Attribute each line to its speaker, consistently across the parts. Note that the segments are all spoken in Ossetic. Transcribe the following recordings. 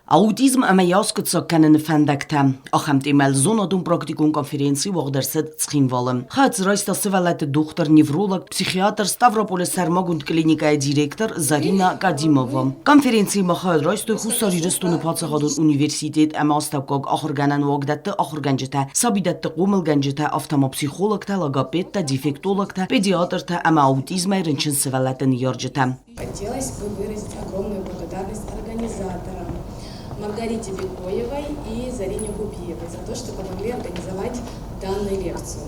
Speaker 1: Аутизм ӕмӕ йӕ аскъуыддзаг кӕныны фӕндӕгтӕ. Ахӕм темӕйыл зонадон-практикон конференци уагъд ӕрцыд Цхинвалы. Хайад дзы райста сывӕллӕтты дохтыр-невролог, психиатр, Ставрополы сӕрмагонд клиникӕйы директор Зарина Кадимова. Конференцийы ма хайад райстой Хуссар Ирыстоны паддзахадон университет ӕмӕ астӕуккаг ахуыргӕнӕн уагдӕтты ахуыргӕнджытӕ, сабидӕтты хъомылгӕнджытӕ, афтӕ ма психологтӕ, логопедтӕ, дефектологтӕ, педиатртӕ ӕмӕ аутизмӕй рынчын сывӕллӕтты ныййарджытӕ.
Speaker 2: Хотелось бы выразить огромную благодарность организаторам Маргарите Бекоевой и Зарине Губиевой за то, что помогли организовать данную лекцию.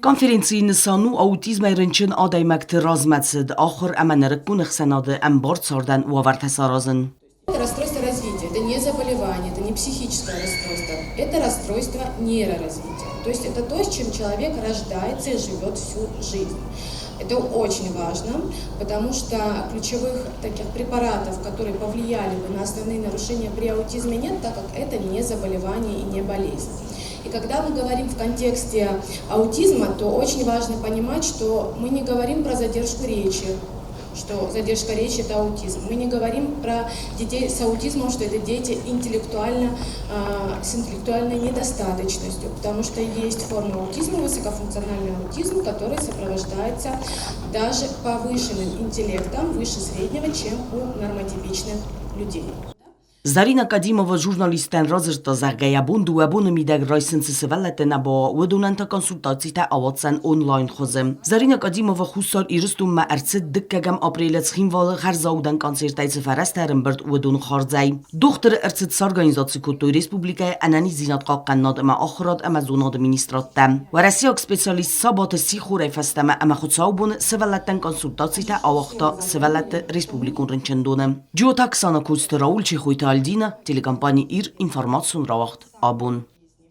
Speaker 1: Конференцийы нысан у аутизмӕй рынчын адӕймӕгты размӕцыд, ахуыр ӕмӕ нырыккон ӕхсӕнады ӕмбар цардӕн уавӕртӕ саразын.
Speaker 2: Это расстройство развития, это не заболевание, это не психическое расстройство, это расстройство нейроразвития. То есть это то, с чем человек рождается и живет всю жизнь. Это очень важно, потому что ключевых таких препаратов, которые повлияли бы на основные нарушения при аутизме, нет, так как это не заболевание и не болезнь. И когда мы говорим в контексте аутизма, то очень важно понимать, что мы не говорим про задержку речи, что задержка речи – это аутизм. Мы не говорим про детей с аутизмом, что это дети интеллектуально, с интеллектуальной недостаточностью, потому что есть форма аутизма, высокофункциональный аутизм, который сопровождается даже повышенным интеллектом, выше среднего, чем у нормотипичных людей.
Speaker 1: Зарина Кадимова журналисттӕн радзырдта, зӕгъгӕ, йӕ бон дыууӕ боны мидӕг райсын цы сывӕллӕттӕ нӕ бауа, уыдонӕн та консультацитӕ ауадздзӕн онлайн хуызы. Зарина Кадимова Хуссар Ирыстонмӕ ӕрцыд дыккӕгӕм апрелы Цхинвалы хӕрзаудӕн концертӕй цы фӕрӕзтӕ ӕрӕмбырд, уыдон хардзӕй. Дохтыры ӕрцыд сорганизаци кодтой республикӕйы ӕнӕниздзинад хъахъхъӕнынад ӕмӕ ахуырад ӕмӕ зонады министрадтӕ. Уӕрӕсейаг специалист сабаты сихорӕй фӕстӕмӕ ӕмӕ хуыцаубоны сывӕллӕттӕн консультацитӕ ауагъта сывӕллӕтты республикон рынчындоны. Джиоты Оксана, Коцты Рауль, Чехойты Альдина, телекомпани «Ир», информацион рауагъд «Абон».